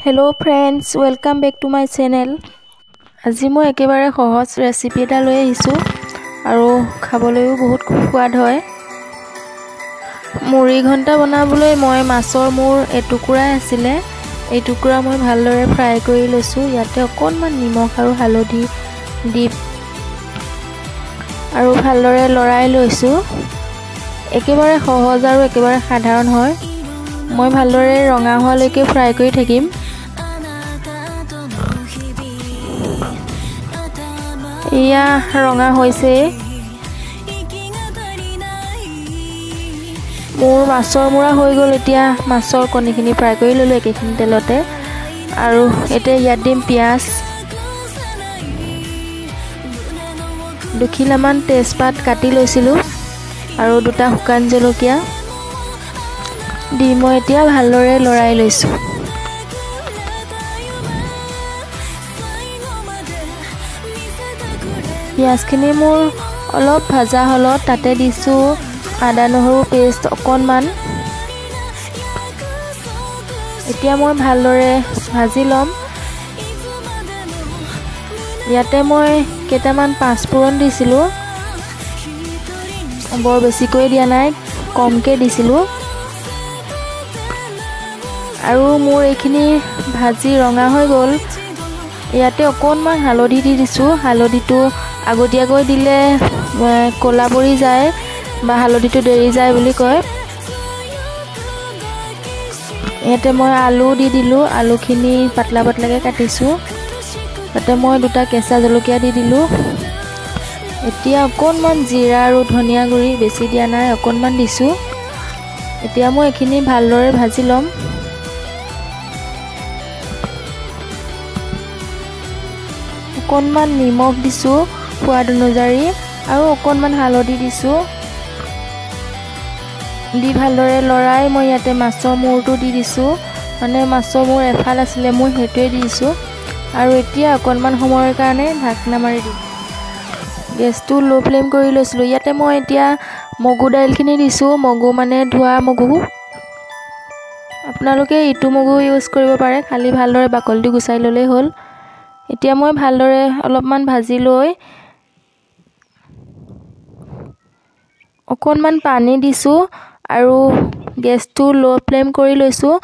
Hello friends, welcome back to my channel. আজি মই একেবাৰে সহজ ৰেচিপি এটা লৈ আহিছোঁ আৰু খাবলৈও বহুত সোৱাদ হয়। মুড়ি ঘণ্টা বনাবলৈ মই মাছৰ মূৰ এটুকুৰাই আছিলে, এই টুকুৰা মই ভালদৰে ফ্ৰাই কৰি লৈছোঁ। ইয়াতে অকণমান নিমখ আৰু হালধি দি আৰু ভালদৰে লৰাই লৈছোঁ। একেবাৰে সহজ আৰু একেবাৰে সাধাৰণ হয়। মই ভালদৰে ৰঙা হোৱালৈকে ফ্ৰাই কৰি থাকিম। এয়া ৰঙা হৈছে। মোৰ মাছৰ মূৰা হৈ গ'ল। এতিয়া মাছৰ কণীখিনি ফ্ৰাই কৰি ল'লোঁ একেখিনি তেলতে। আৰু এতিয়া ইয়াত দিম পিঁয়াজ, দুখিলামান তেজপাত কাটি লৈছিলোঁ আৰু দুটা শুকান জলকীয়া দি মই এতিয়া ভালদৰে লৰাই লৈছোঁ। পিঁয়াজখিনি মোৰ অলপ ভাজা হ'লত তাতে দিছোঁ আদা নহৰু পেষ্ট অকণমান। এতিয়া মই ভালদৰে ভাজি ল'ম। ইয়াতে মই কেইটামান পাঁচফোৰণ দিছিলোঁ, বৰ বেছিকৈ দিয়া নাই, কমকৈ দিছিলোঁ। আৰু মোৰ এইখিনি ভাজি ৰঙা হৈ গ'ল। ইয়াতে অকণমান হালধি দি দিছোঁ। হালধিটো আগতীয়াকৈ দিলে ক'লা পৰি যায় বা হালধিটো দেৰি যায় বুলি কয়। ইয়াতে মই আলু দি দিলোঁ। আলুখিনি পাতলা পাতলাকৈ কাটিছোঁ। তাতে মই দুটা কেঁচা জলকীয়া দি দিলোঁ। এতিয়া অকণমান জিৰা আৰু ধনিয়া গুড়ি, বেছি দিয়া নাই, অকণমান দিছোঁ। এতিয়া মই এইখিনি ভালদৰে ভাজি ল'ম। অকণমান নিমখ দিছোঁ সোৱাদ অনুযায়ী আৰু অকণমান হালধি দিছোঁ। দি ভালদৰে লৰাই মই ইয়াতে মাছৰ মূৰটো দি দিছোঁ। মানে মাছৰ মূৰ এফাল আছিলে মোৰ, সেইটোৱে দি দিছোঁ। আৰু এতিয়া অকণমান সময়ৰ কাৰণে ঢাকনা মাৰি দিম। গেছটো ল' ফ্লেম কৰি লৈছিলোঁ। ইয়াতে মই এতিয়া মগু দাইলখিনি দিছোঁ। মগু মানে ধোৱা মগু। আপোনালোকে ইটো মগু ইউজ কৰিব পাৰে, খালি ভালদৰে বাকলিটো গুচাই ল'লেই হ'ল। এতিয়া মই ভালদৰে অলপমান ভাজি লৈ অকণমান পানী দিছোঁ আৰু গেছটো ল' ফ্লেম কৰি লৈছোঁ।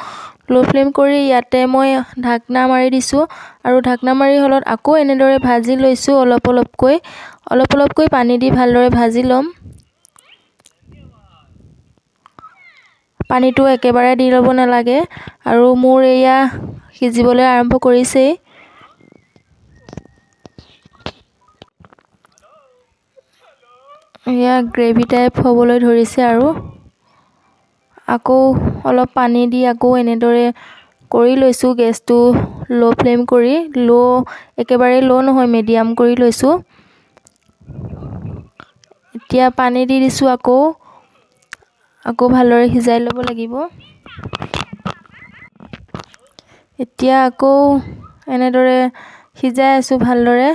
ল' ফ্লেম কৰি ইয়াতে মই ঢাকনা মাৰি দিছোঁ। আৰু ঢাকনা মাৰি হ'লত আকৌ এনেদৰে ভাজি লৈছোঁ। অলপ অলপকৈ পানী দি ভালদৰে ভাজি ল'ম। পানীটো একেবাৰে দি ল'ব নালাগে। আৰু মোৰ এয়া সিজিবলৈ আৰম্ভ কৰিছেই। এয়া গ্ৰেভি টাইপ হ'বলৈ ধৰিছে। আৰু আকৌ অলপ পানী দি আকৌ এনেদৰে কৰি লৈছোঁ। গেছটো ল' ফ্লেম কৰি, ল' একেবাৰে ল' নহয়, মিডিয়াম কৰি লৈছোঁ। এতিয়া পানী দি দিছোঁ। আকৌ আকৌ ভালদৰে সিজাই ল'ব লাগিব। এতিয়া আকৌ এনেদৰে সিজাই আছোঁ ভালদৰে।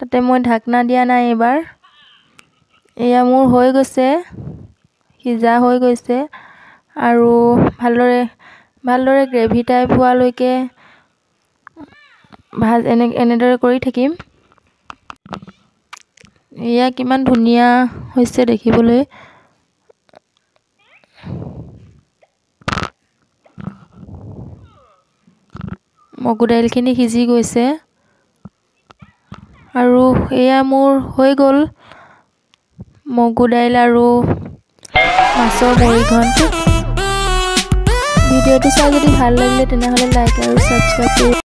তাতে মই ঢাকনা দিয়া নাই এইবাৰ। এয়া মোৰ হৈ গৈছে, সিজা হৈ গৈছে। আৰু ভালদৰে ভালদৰে গ্ৰেভি টাইপ হোৱালৈকে এনেদৰে কৰি থাকিম। এয়া কিমান ধুনীয়া হৈছে দেখিবলৈ। মগু দাইলখিনি সিজি গৈছে। আৰু এয়া মোৰ হৈ গ'ল মগু দাইল আৰু মাছৰ মুড়ি ঘণ্ট। ভিডিঅ'টো চাই যদি ভাল লাগিলে তেনেহ'লে লাইক আৰু ছাবস্ক্ৰাইব কৰি